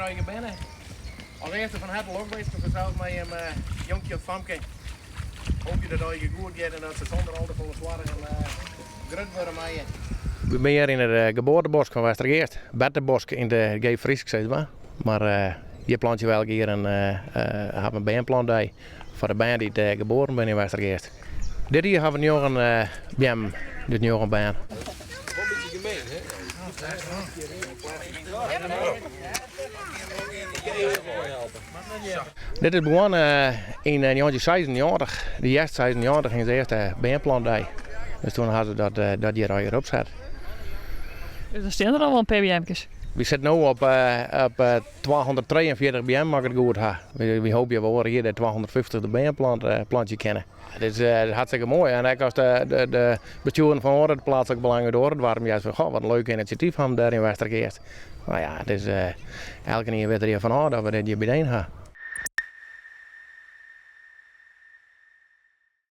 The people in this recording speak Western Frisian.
hjir allegear binne. As earste fan herte lokwinske fansels mei jim jonkje of famke. Hoopje dat it allegear goed giet en dat se sûnder al te folle soargen grut wurde meie. We binne hjir yn it geboartebosk fan Westergeast, Bertebosk yn it geef Frysk sis mar. Mar hjir plantsje we elk jier in hawwe in beamplantdei foar de bern dy't geboren binne yn Westergeast. Dit jier hawwe we njoggen beammen, dus njoggen bern. Wol in bytsje gemeen, hè? Dit is begûn yn 1996, de hjerst 96 is de earste beamplantdei. Dus toen ha se dat, dat hjir allegear opset. Dus dan stean der al wol in pear beamkes. Wy sitte no op, op 243 beammen, as ik it goed ha. Wy hoopje wol oar jier de 250 de beam plant, plantsje kinne. It is hartstikke moai. En ek as de, de, de bestjoeren fan oare pleatslik belang út oare doarpen hearst fan, goh, wat in leuk inisjatyf ha we dêr yn Westergeast. No ja, it is, elkenien wit der hjir fan ôf dat we dit hjir byeen ha.